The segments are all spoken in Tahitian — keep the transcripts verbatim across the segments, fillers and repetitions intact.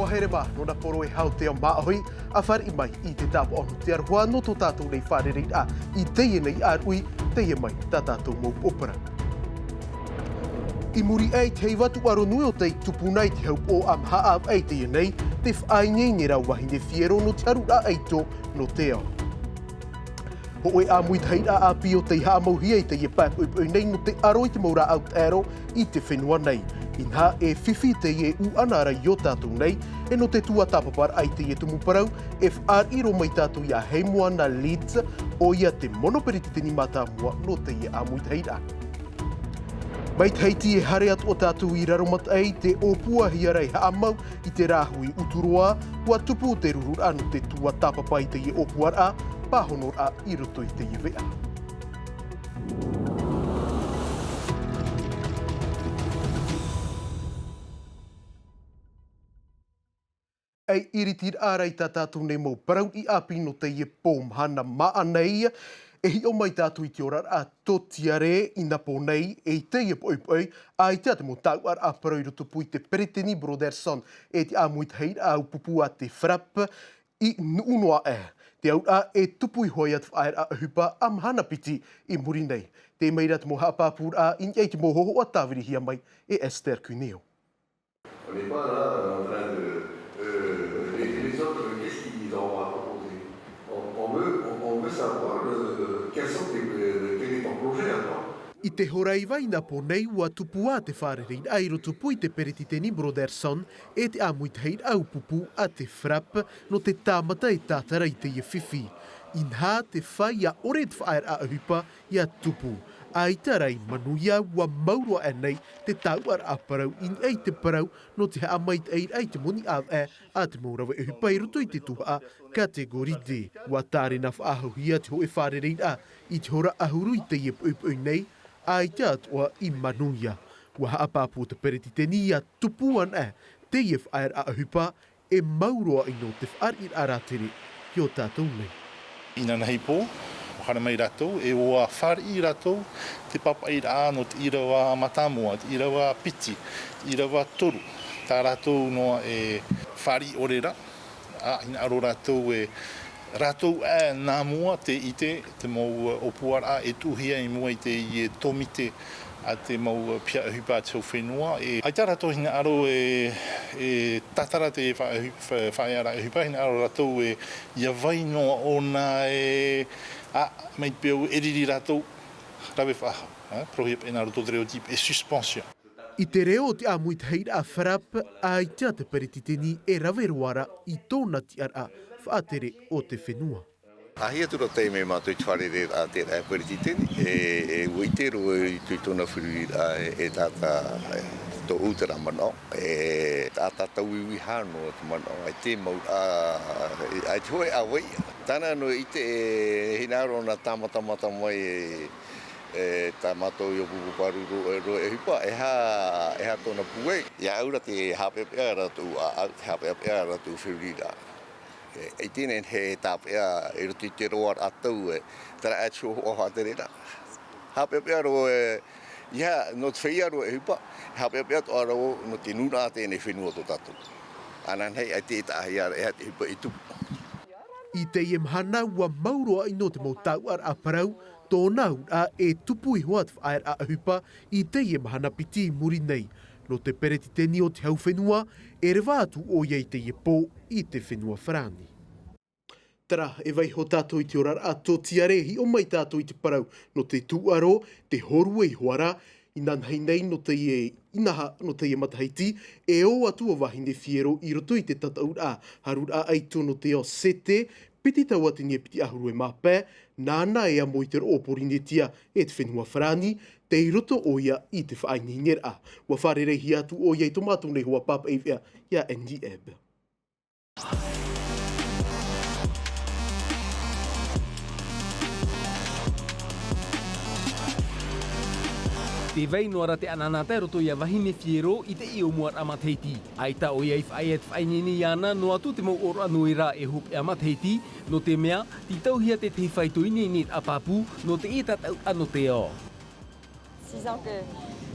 Haere mā, nō nā poro e hau te ao māʻohi, ʻa fāriʻi mai i te tāpaʻo nō te aroha nō tō tātou nei fārereiraʻa i teie nei ʻāruʻi, teie mai tā tātou mau ʻōparau. I muri aʻe i te heiva tūʻaro nui o tei tupu nei te hau poʻo ʻa maha ʻāvaʻe i teie nei, te faʻaineine ra vahine fiero nō te haruraʻa ʻaito nō te ao. Hōʻē ʻāmuitahiraʻa ʻāpī o tei haʻamauhia i teie pae poʻipoʻi nei nō te ʻaro i te mau rāʻau taʻero i te fenua nei. Inaha e fifi teie ʻūʻana ra i ō tātou nei, e nō te tuatāpaparaʻa i teie tumu parau, e fāriʻi roa mai tātou iā Heimoana Leeds, ʻoia te mono peretiteni mātāmua nō teie ʻāmuitahiraʻa. Mai Tahiti e haere atoʻa tātou i Raromataʻi, te ʻōpuahia ra e haʻamau i te rāhui Uturoa, ʻua tupu te rururaʻa nō te tuatāpapa i teie ʻōpuaraʻa, pāhonoraʻa i roto i teie veʻa. ʻEi, iritiraʻa ra i tā tātou nei mau parau ʻāpī nō teie pō mahana māʻa nei, e hiʻo mai tātou i te oraraʻa tōtiare i nā pō nei, e i teie poʻipoʻi, ʻaita te mau tāuʻaraʻa parau i rotopū i te peretiteni Brotherson, e te ʻāmuitahiraʻa ʻāupupu a te FRAPP, i nuʻu noa aʻe. Te auraʻa e tupu iho ai te faʻaearaʻa ʻohipa ʻa mahana piti i muri nei. Tē mai ra te mau haʻapāpūraʻa i niʻa i te mau hōhoʻa tāvirihia mai e Esther Cuneo. On n'est pas là en train de, euh, les, les autres, qu'est-ce qu'ils ont à proposer ? On, on veut, on, on veut savoir le, quels sont tes, quel est ton projet à toi. I te hora iva i nā pō nei, ʻua tupu ā te fārereiraʻa i rotopū i te peretiteni Brotherson, e te ʻāmuitahiraʻa ʻāupupu a te FRAPP, nō te tāmata e tātara i teie fifi. Inaha te feiā ʻore te faʻaearaʻa ʻohipa, ʻia tupu. ʻAita rā i manuia, ʻua mau roa aʻe nei te tāuʻaraʻa parau i niʻa i te parau nō te haʻamaitaʻiraʻa i te moni ʻāvaʻe a te mau rave ʻohipa i roto i te tuhaʻa catégorie D. ʻUa tārena faʻahouhia te hōʻē fārereiraʻa i te hora ʻahuru i teie poʻipoʻi nei, ʻaita atoʻa i manuia. ʻUa haʻapāpū te peretiteni ʻia tupu anaʻe teie faʻaearaʻa ʻohipa, e mau roa ʻino te fāriʻiraʻa rātere i ō tātou nei. Inanahi pō, ʻua haere mai rātou, e ʻua fāriʻi rātou te pāpaʻiraʻa nō te ʻīrava mātāmua, te ʻīrava piti, te ʻīrava toru, tā rātou noa e fāriʻi ʻore ra, ā, hinaʻaro rātou e, rātou aʻe nā mua tē ʻite, te mau ʻōpuaraʻa e tuʻuhia i mua i teie tōmite a te mau piha ʻohipa a te hau fenua. E, ʻaita rātou hinaʻaro e, e tātara te faʻaʻohi-, fa-, faʻaearaʻa ʻohipa, hinaʻaro rātou e, ʻia vai noa ʻōna e, ā, mai te peu e riri rātou, rave faʻahou, ā, parauhia paʻi nā roto te reo tīpī e suspension. I te reo o te ʻāmuitahiraʻa FRAPP, ʻaita te peretiteni e rave roa ra i tōna tiʻaraʻa faʻatere o te fenua. ʻAhia atu ra te taime mātou i te fārereiraʻa terā e peretiteni, e, e ʻua ʻite roa i tō-, i tōna feruriraʻa e, e taʻata, e, tōʻu terā manaʻo, e taʻata tauiui noa te manaʻo, e te mau, ā, e, e te hōʻē ʻāvaʻe. Tāna noa e ʻite, e, hinaʻaro nā tāmatamata mai, e, e, tā mātou i ʻōpupu pāruru e roa e ʻohipa, e aha, e aha tōna pūai. Iāʻu ra te haʻapeʻapeʻa ra tōʻu ʻāʻau, te haʻapeʻapeʻa ra tōʻu feruriraʻa. E, e tēnei e tāpeʻa i roto i te roaraʻa tau, e, terā e te hōhoʻa faʻatereraʻa. Haʻapeʻapeʻa roa, e, ia, nō te feiā roa e ʻohipa, haʻapeʻapeʻa atoʻa roa nō te nūnaʻa teie fenua tō tātou. Ananahi, ʻaita e taʻahia ra e aha te ʻohipa e tupu. I teie mahana, ʻua mau roa ʻino te mau tāuʻaraʻa parau, tōna auraʻa e tupu iho ā te faʻaearaʻa ʻohipa i teie mahana piti i muri nei. Nō te peretiteni o te hau fenua, e reva atu ʻoia i teie pō i te fenua Farāni. Terā, e vaiiho tātou i te oraraʻa tōtiare, hiʻo mai tātou i te parau nō te tūʻaro, te hōrue iho ā ra, inanahi nei nō teie, inaha nō teie matahiti, e ō atu ʻo Vahine Fiero i roto i te tataʻuraʻa haruraʻa ʻaito nō te ao sete, piti tauatini e piti ʻahuru e mā pae, nāna e amo i te roʻo o Pōrīnetia e te fenua Farāni, tei roto ʻoia i te faʻaineineraʻa. ʻUa fārereihia atu ʻoia i tō mātou nei hoa pāpaʻi veʻa iā Andy Ebb. Tē vai noa ra te ʻanaʻanatae i roto iā Vahine Fiero i te ʻīʻomuaraʻa matahiti. ʻAita ʻoia i faʻaea te faʻaineine iāna, noa atu te mau ʻōroʻa nō reira e hopeʻa matahiti, nō te mea, tītauhia te tahi faito ineineraʻa pāpū, nō teie tataʻuraʻa nō te ao. Six ans que,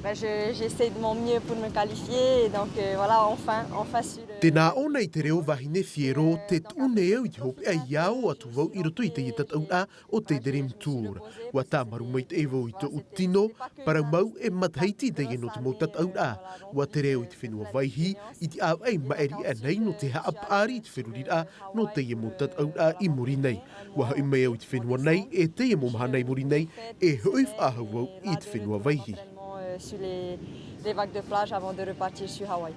ben, je, j'essaie de mon mieux pour me qualifier. Et donc, euh, voilà, enfin, enfin sur le... Tēnā ʻōna i te reo vahine Fiero, tē tuʻu nei au i te hopeʻa ʻia ō atu vau i roto i teie tataʻuraʻa o te Dream Tour. ʻUa tāmarū maitaʻi vau i tōʻu tino, parau mau e matahiti teie nō te mau tataʻuraʻa. ʻUa tere au i te fenua Vaihi, i te ʻāvaʻe i maʻiri aʻe nei nō te haʻapaʻari i te feruriraʻa nō teie mau tataʻuraʻa i muri nei. ʻUa hoʻi mai au i te fenua nei, e teie mau mahana i muri nei, e hoʻi faʻahou au i te fenua Vaihi. Euh, sur les, les vagues de plage avant de repartir sur Hawaï.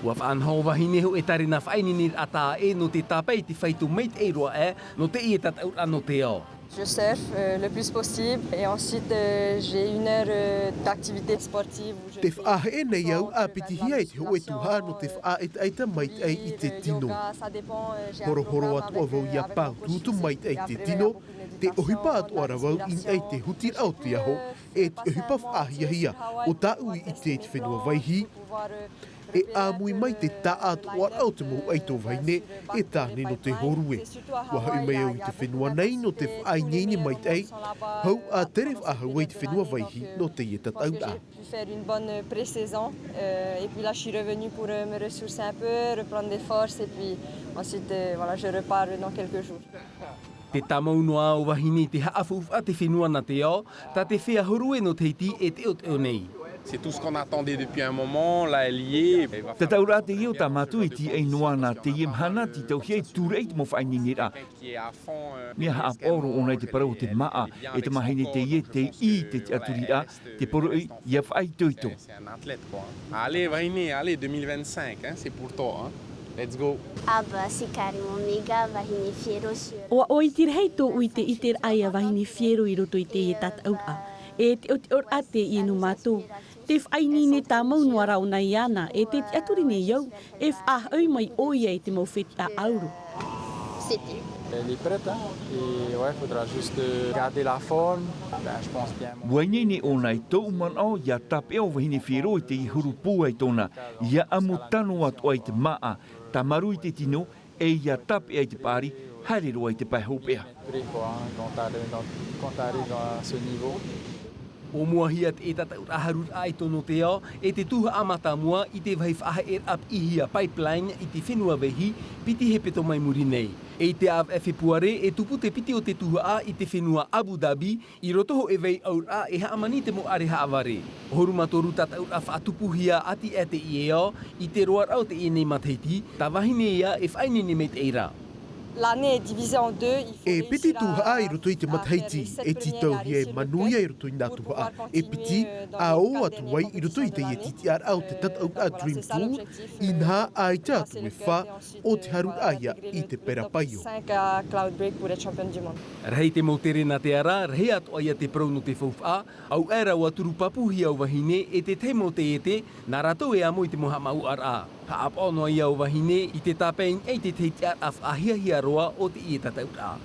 ʻUa faʻanaho ʻo Vahine hōʻē tārena faʻaineineraʻa tāʻē nō te tāpae i te faito maitaʻi roa aʻe nō teie tataʻuraʻa nō te ao. Je surfe, euh, le plus possible et ensuite, euh, j'ai une heure, euh, d'activité sportive où je... Tē faʻaheʻe nei au ʻa pitihia i te hōʻē tuhaʻa nō te faʻaʻetaʻeta maitaʻi i te tino. Horohoro atoʻa vau ʻia pāutuutu maitaʻi i te tino, tē ʻohipa atoʻa ra vau i niʻa i te hutiraʻa o te aho, e te ʻohipa faʻahiahia o tāʻu i ʻite i te fenua Vaihi, e ʻāmui mai te taʻatoʻaraʻa o te mau ʻaito vahine e tāne nō te hōrue. ʻUa hoʻi mai au i te fenua nei nō te faʻaineine maitaʻi, hou ʻa tere faʻahou ai te fenua Vaihi nō teie tataʻuraʻa. Pu faire une bonne pré-saison, euh, et puis là, je suis revenue pour, euh, me ressourcer un peu, reprendre des forces, et puis ensuite, euh, voilà, je repars dans quelques jours. Tē tāmau noa ʻo Vahine i te haʻafaufaʻa te fenua nā te ao, tā te feiā hōrue nō Tahiti e teʻoteʻo nei. C'est tout ce qu'on attendait depuis un moment, là, elle y est. Tataʻuraʻa teie tā mātou e tīaʻi noa nā teie mahana, tītauhia e tūraʻi i te mau faʻaineineraʻa. Mea haʻapaʻo roa ʻōna i te parau o te māʻa, e tamahine teie, tei ʻī i te tiʻaturiraʻa, te poroʻi ʻia faʻaitoito. C'est un athlète, quoi. Allez, Vahine, allez, deux mille vingt-cinq, hein, c'est pour toi, hein. Let's go. Aba, si Kari mo Mega, Vahine Fiero sur... ʻUa ʻoiti rahi tōʻu i te ʻiteraʻa iā Vahine Fiero i roto i teie tataʻuraʻa. E teʻoteʻoraʻa teie nō mātou. Te faʻaineine tāmau noa ra ʻōna iāna, e tē tiʻaturi nei au, e faʻahoʻi mai ʻoia i te mau fetiʻa ʻauro. C'était. Elle est prête, hein. Et ouais, faudra juste, euh, garder la forme. Ben, je pense bien. ʻUa ineine ʻōna, i tōʻu manaʻo, ʻia tāpeʻa ʻo Vahine Fiero i teie huru pūai tōna, ʻia ʻamu tano atoʻa i te māʻa, tāmarū i te tino, e ʻia tāpeʻa i te paʻari, haere roa i te pae hopeʻa. Prêt, quoi, hein, quand t'arrives dans, quand t'arrives à ce niveau. ʻO mua hia teie tataʻuraʻa haruraʻa ʻaito nō te ao, e te tuhaʻa mātāmua i te vāhi faʻaheʻeraʻa piʻihia Pipeline i te fenua Vaihi, piti hepetoma i muri nei. E i te ʻāvaʻe Fepuare, e tupu te piti o te tuhaʻa i te fenua Abu Dhabi, i roto hōʻē vai ʻauraʻa e hāmani te mau ʻare haʻavare. ʻAhuru mā toru tataʻuraʻa faʻatupuhia ʻati aʻe teie ao, i te roaraʻa o teie nei matahiti, tā Vahine ia e faʻaineine maitaʻi ra. L'année est divisée en deux, il faut... E piti tuhaʻa i roto i te matahiti, e tītauhia e manuia i roto i nā tuhaʻa e piti, ʻa ō atu ai i roto i teie tītiʻaraʻa o te tataʻuraʻa Dream Tour, inaha ʻaita atu e fā, ʻo te haruraʻa ia i te Pera Paio. Cinq à Cloud Break pour être championne du monde. Rahi te mau tere nā te ara, rahi atoʻa ia te parau nō te faufaʻa, auaʻe rā ʻua turu pāpūhia ʻo Vahine e te tahi mau taiete, nā rātou e amo i te mau haʻamāuʻaraʻa. Haʻapaʻo noa ia ʻo Vahine i te tāpae i niʻa i te tahi tiʻaraʻa faʻahiahia roa o teie tataʻuraʻa.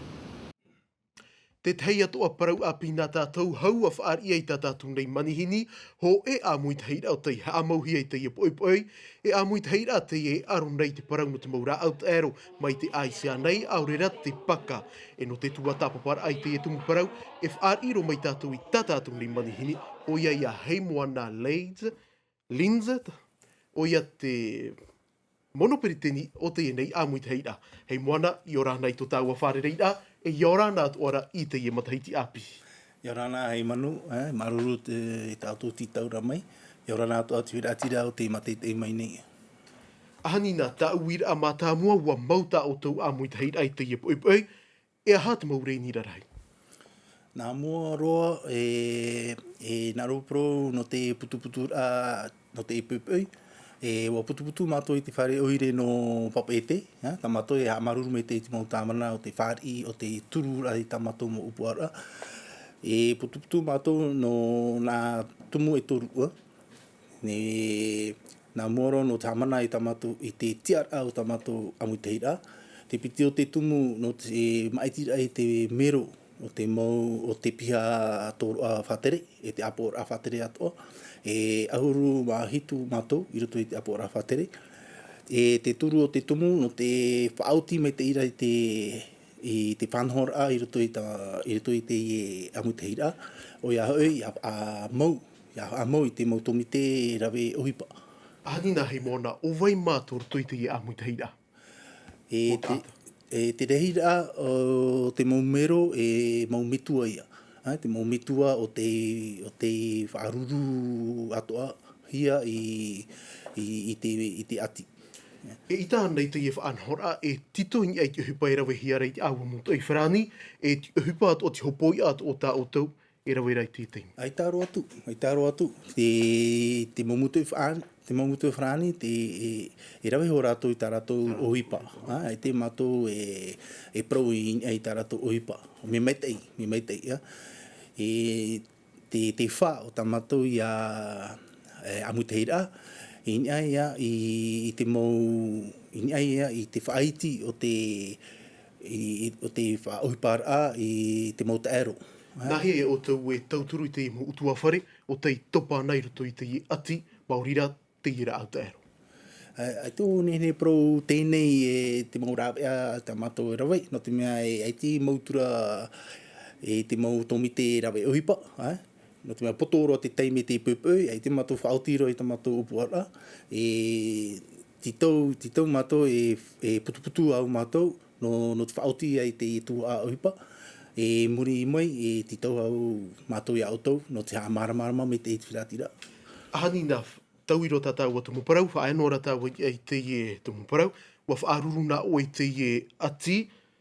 Te tahi atoʻa parau ʻāpī nā tātou, hau ʻa fāriʻi ai tā tātou nei manihini, hōʻē ʻāmuitahiraʻa o tei haʻamauhia i teie poʻipoʻi, e ʻāmuitahiraʻa teie e ʻaro nei te parau nō te mau rāʻau taʻero mai te ʻāiʻa nei, ʻaore rā te paka. E nō te tuatāpaparaʻa i teie tumu parau, e fāriʻi roa mai tātou i tā tātou nei manihini, ʻoia ia Heimoana Leeds, Linz, ʻoia te mono peretiteni o teie nei ʻāmuitahiraʻa. Heimoana, ʻia ora na i tō tāua fārereiraʻa, e ʻia ora na atoʻa ra i teie matahiti ʻāpī. ʻIa ora na Heimanu, e, māuruuru te, i tā ʻoutou tītauraʻa mai, ʻia ora na atoʻa te huiraʻatira o tei mātaʻitaʻi mai nei. ʻAhani nā tāʻu uiraʻa mātāmua ʻua mau tā ʻoutou ʻāmuitahiraʻa i teie poʻipoʻi, e aha te mau rēni rarahi? Nā mua roa, e, e nā rātou parau nō te putuputuraʻa, nō te poʻipoʻi, e, ʻua putuputu mātou i te fare ʻoire nō Papeʻete, e, tā mātou e haʻamāuruuru maitaʻi i te mau tāvana o te fāriʻi, o te tururaʻa i tā mātou mau ʻōpuaraʻa. E putuputu mātou nō nā tumu e toru, e, Nē, nā mua roa nō te haʻamana i tā mātou, i te tiʻaraʻa o tā mātou ʻāmuitahiraʻa. Te piti o te tumu nō te māʻitiraʻa i te mero o te mau, o te piha tōroʻa faʻatere, e te ʻāpoʻoraʻa faʻatere atoʻa. E ʻahuru mā hitu mātou i roto i te ʻāpoʻoraʻa faʻatere. E te toru o te tumu nō te faʻaoti maitaʻi ra i te i te faʻanahoraʻa i roto i tā, i roto i teie ʻāmuitahiraʻa, ʻoia hoʻi, ʻia, ʻia mau, ʻia, ʻia mau i te mau tōmite e rave ʻohipa. ʻAhani nā hei mōna, ʻo vai mātou roto i teie ʻāmuitahiraʻa? E te, e te rahiraʻa o te mau mero, e mau metua ia. ʻA, te mau metua o te, o te faʻaruru atoʻa hia i, i, i te, i te ʻati. E ʻita ana i teie faʻanahoraʻa, e tito i niʻa i te ʻohipa e ravehia ra i te ʻāua mūtoʻi farāni, e te ʻohipa atoʻa, te hopoiʻa atoʻa o tā ʻoutou e rave ra i te taime. ʻAita roa atu, ʻaita roa atu. Te, te mau mūtoʻi farāni, te mau mūtoʻi farāni, te, e, e rave hoʻi rātou i tā rātou ʻohipa. ʻA, ʻaita mātou e, e parau i niʻa i tā rātou ʻohipa. Mea maitaʻi, mea maitaʻi, ʻa. E, te, te fā o tā mātou ia, e, ʻāmuitahiraʻa, i niʻa ia i, i te mau, i niʻa ia i te faʻaiti o te, i, i, o te faʻaʻohiparaʻa i te mau taʻero. Nāhea ia ʻoutou e tauturu i te mau ʻutuāfare, ʻo tei topa ana i roto i teie ʻati, maori rā teie rāʻau taʻero? ʻAe, ʻaita nehenehe e parau teie nei e te mau rāveʻa tā mātou e rave, nō te mea e, ʻaita mau tura e te mau tōmite e rave ʻohipa, ʻae? Nō te mea poto roa te taime tei poʻipoʻi, ʻaita mātou faʻaoti roa i tā mātou ʻōpuaraʻa, e tītau, tītau mātou e, e putuputu au mātou, nō, nō te faʻaoti ai te tuhaʻa ʻohipa, e muri mai, e tītau au mātou ia ʻoutou, nō te haʻamāramarama mai te ʻitiraʻa. ʻAhani nā, taui roa tā tāua tumu parau, faʻaea noa ra tāua i teie tumu parau, ʻua faʻaruru nā ʻoe i teie ʻati,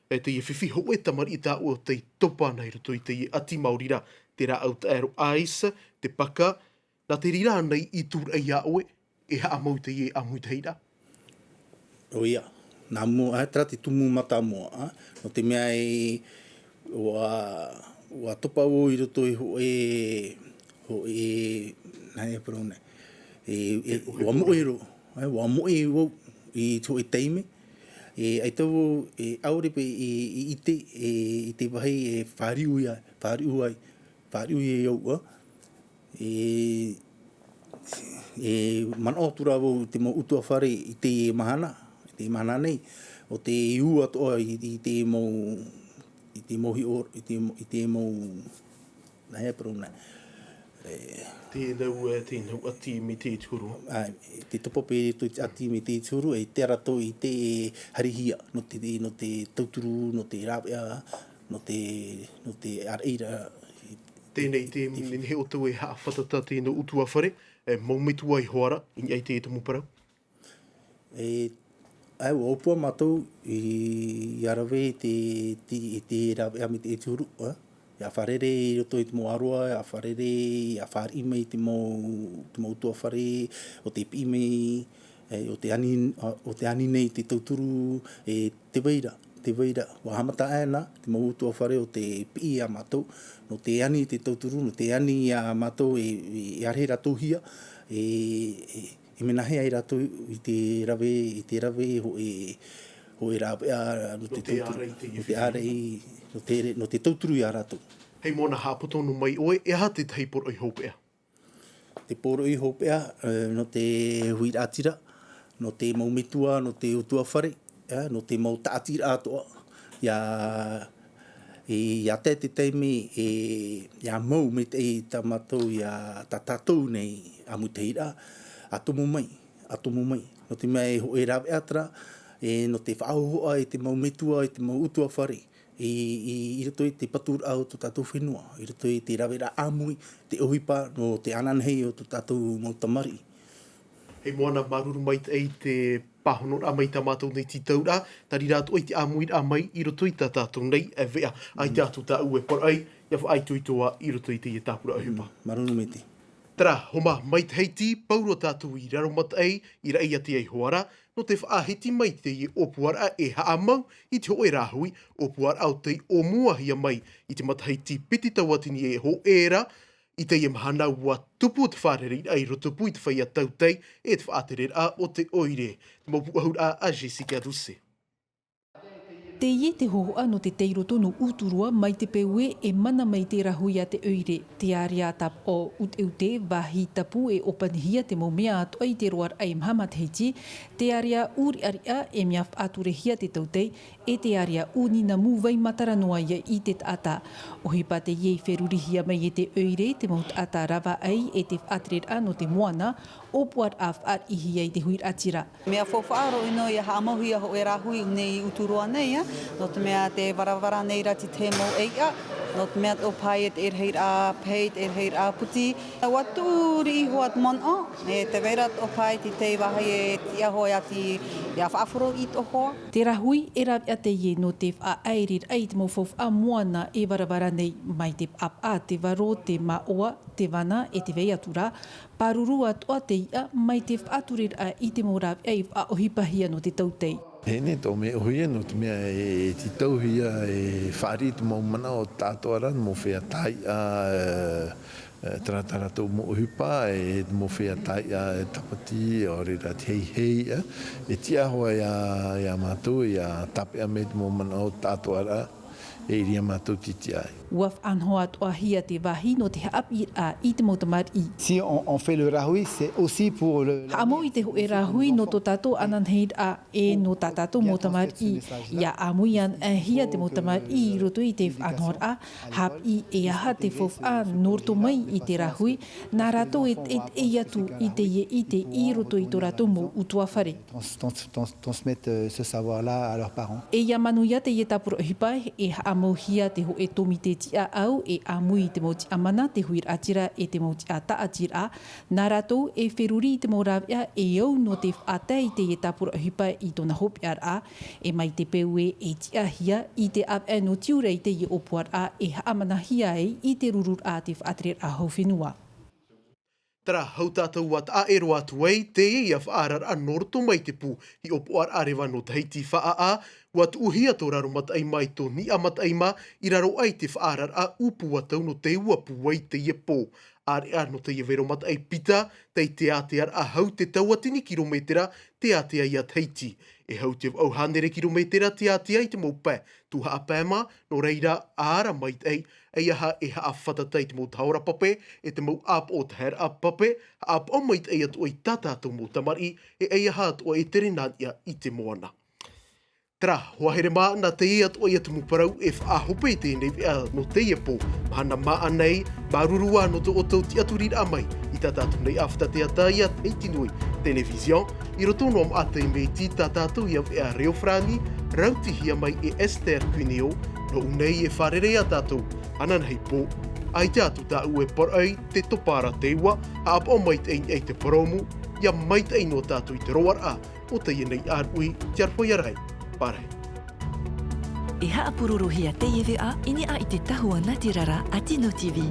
e teie fifi hōʻē tamariʻi tā ʻoe ʻo tei topa ana i roto i teie ʻati maori rā, te rāʻau taʻero ice, te paka, nā te reira ānei i tūraʻi ia ʻoe, e haʻamau i teie ʻāmuitahiraʻa? ʻOia, nā mua, ʻae, terā te tumu mātāmua, ʻa, nō te mea e, ʻua, ʻua topa vau i roto i hōʻē, hōʻē, nāhea e parau nei, e, e, ʻua moʻe roa, ʻae, ʻua moʻe vau i te hōʻē taime, e, ʻaita vau, e, ʻaore paʻi i, i ʻite, e, i te vāhi e fāriu ia, fāriu ai, fāriu ia au, ʻa. E, e manaʻo atu rā vau i te mau ʻutuāfare i teie mahana, i teie mahana nei, ʻo tei ū atoʻa i, i te mau, i te mau hiʻo, i te, i te mau, nāhea e parau nei. E, Tēnau, e, tēnau ʻati mai te huru. ʻAe, te topa paʻi i roto i te ʻati mai te huru, e te ara tō i te harihia, nō te, nō te tauturu, nō te rāveʻa, nō te, nō te ʻāraʻi ra, Tēnei te, te mea nehenehe ʻoutou e haʻafātata tēnei ʻutuāfare, e mau metua iho ā ra, i niʻa i te tumu parau? E, ʻae, ʻua ʻōpua mātou i, ʻia rave i te, te, i te rāveʻa mai te huru, ʻa? ʻIa fārerei i roto i te mau ʻāroa, ʻia fārerei, ʻia fāriʻi mai i te mau, te mau ʻutuāfare, ʻo tei piʻi mai, e, ʻo tē ani, ʻo tē ani nei te tauturu, e, tē vai ra, tē vai ra. ʻUa haʻamata aʻe na te mau ʻutuāfare ʻo tē piʻi ia mātou, nō tē ani te tauturu, nō tē ani ia mātou e, e, e ʻāreʻa rātou hia, e, e, e mea nāhea ai rātou i te rave, i te rave hōʻē, hōʻē rāveʻa, nō te tauturu, nō te ʻāreʻa, nō te, nō te tauturu ia rātou. Hei mōna, haʻapoto noa mai ʻoe, e aha te tahi poroʻi hopeʻa? Te poroʻi hopeʻa, e, nō te huiraʻatira, nō te mau metua, nō te ʻutuāfare, e, nō te mau tāʻatiraʻa atoʻa. ʻIa, e, ʻia tae te taime, e, ʻia mau maitaʻi tā mātou, ʻia, tā tātou nei ʻāmuitahiraʻa, ʻa tomo mai, ʻa tomo mai. Nō te mea e hōʻē rāveʻa terā, e, nō te faʻahōhoʻa i te mau metua, i te mau ʻutuāfare, i, i, i roto i te paturaʻa o tō tātou fenua, i roto i te raveraʻa ʻāmui, te ʻohipa nō te ananahi o tō tātou mau tamariʻi. Hei mōna, māuruuru maitaʻi i te pāhonoraʻa mai tā mātou nei tītauraʻa, nā reira atoʻa i te ʻāmuiraʻa mai i roto i tā tātou nei veʻa. ʻAita atu tāʻu e poroʻi, ʻia faʻaitoito ā i roto i teie tāpura ʻohipa. Māuruuru maitaʻi. Terā, homa mai Tahiti, pauroa tātou i Raromataʻi, i Raʻiātea iho ā ra, nō te faʻahiti mai i teie ʻōpuaraʻa e haʻamau i te hōʻē rāhui, ʻōpuaraʻa ʻo tei ʻōmuahia mai i te matahiti piti tauatini e hōʻē ra, i teie mahana ʻua tupu te fārereiraʻa i rotopū i te feiā tautai e te faʻatereraʻa o te ʻoire. Te mau pūʻohuraʻa a Jessica Doucet. Teie te hōhoʻa nō te tei roto nō Uturoa mai te peu ē e mana mai te rāhui a te ʻoire. Te ārea tāpaʻo ʻuteʻute, vāhi tapu e ʻōpanihia te mau mea atoʻa i te roaraʻa e maha matahiti, te ārea ʻūriʻariʻa e mea faʻaturehia te tautai, e te ārea ʻūninamu vai matara noa ia i te taʻata. ʻOhipa teie i ferurihia mai e te ʻoire, te mau taʻata ravaʻai e te faʻatereraʻa nō te moana, ʻōpuaraʻa fāriʻihia i te huiraʻatira. Mea faufaʻa roa ʻino ia haʻamauhia hōʻē rāhui nei i Uturoa nei, ā, nō te mea te varavara nei ra te tahi mau ʻeiʻa, nō te mea toʻo paʻi e te rahiraʻa pahī, te rahiraʻa puti. ʻUa tuʻu riʻi iho atu manaʻo, e te vai ra toʻo paʻi te tahi vāhi e tiʻa hoʻi atu ia faʻaʻore i tō hoa. Te rāhui e rāveʻa teie nō te faʻaʻairiraʻa i te mau faufaʻa moana e varavara nei, mai te paʻapaʻa, te varo, te māʻoa, te vana e te vai atu ra, pāruru atoʻa te iʻa mai te faʻatureraʻa i te mau rāveʻa i faʻaʻohipahia nō te tautai. Teie nei tō mea ʻōhie nō te mea e, e tītauhia e fāriʻi te mau manaʻo o te taʻatoʻaraʻa, mau feiā taiʻa, e, e, taratara tō mau ʻohipa, e te mau feiā taiʻa, e tāpati, ʻaore rā te heihei, e, e tiʻa hoʻi ia, ia mātou, ia tāpeʻa mai te mau manaʻo o te taʻatoʻaraʻa, e ʻere ia mātou tītiʻa ai. ʻUa faʻanaho atoʻahia te vāhi nō te haʻapiʻiraʻa i te mau tamariʻi. Si on, on fait le rāhui, c'est aussi pour le, haʻamau i te hōʻē rāhui nō tō tātou ananahiraʻa e nō tā tātou mau tamariʻi. Ia ʻāmui anaʻe hia te mau tamariʻi i roto i te faʻanahoraʻa, haʻapiʻi e aha te faufaʻa nō roto mai i te rāhui, nā rātou e teitei atu i teie ʻite i roto i tō rātou mau ʻutuāfare. Trans-, trans-, trans-, transmettre, euh, ce savoir-là à leurs parents. E ia manuia teie tāpura ʻohipa, e haʻamauhia te hōʻē tōmite tiʻaʻau e ʻāmui i te mau tiʻamana, te huiraʻatira e te mau tiʻa tāʻatiraʻa. Nā rātou e feruri i te mau rāveʻa e au nō te faʻatae i teie tāpura ʻohipa i tōna hopeʻaraʻa. E mai te peu ē e tiʻahia i te ʻāvaʻe nō tiurai teie ʻōpuaraʻa e haʻamanahia ai i te rururaʻa a te faʻatereraʻa hau fenua. Terā, hou tātou ʻua taʻa ʻē roa atu ai, teie ia faʻaararaʻa nō roto mai te pū hiʻopoʻaraʻa reva nō Tahiti Faʻaʻā, ʻua tuʻuhia tō raro mataʻi mā i tō Niʻa Mataʻi mā, i raro aʻe i te faʻaararaʻa ʻūpū ʻatau nō te ua pūai teie pō. ʻĀreʻa nō teie vero mataʻi pita, tei te ātearaʻa hau te tauatini kirometera te ātea ia Tahiti. E hau te vaʻu hānere kirometera te ātea i te mau pae, tū haʻapae mā, nō reira, ʻa ara maitaʻi, ʻeiaha e haʻafātata i te mau tahora pape, e te mau ʻāpoʻo taheraʻa pape, haʻapaʻo maitaʻi atu ai tā tātou mau tamariʻi, e ʻeiaha atu ai e tere nā niʻa i te moana. Terā, hoa here mā, nā teie atu ai ia tumu parau e faʻahope i teie nei veʻa nō teie pō, mahana māʻa nei, māuruuru ā nō tō ʻoutou tiʻaturiraʻa mai, i tā tātou nei ʻāfata teata ia Tahiti Nui Television, i roto noa mā teie mea iti tā tātou ia veʻa reo farāni, rautihia mai e Esther Cuneo, nō ʻō nei e fārerei ā tātou, ananahi pō, ʻaita atu tāʻu e parau ai te topa ra te ua, haʻapaʻo maitaʻi i niʻa i te purōmu, ʻia maitaʻi noa tātou i te roaraʻa, o teie nei ʻāruʻi, te aroha ia rahi, pārahi. E haʻapurorohia teie veʻa i niʻa i te tahua nātirara a Tino TV.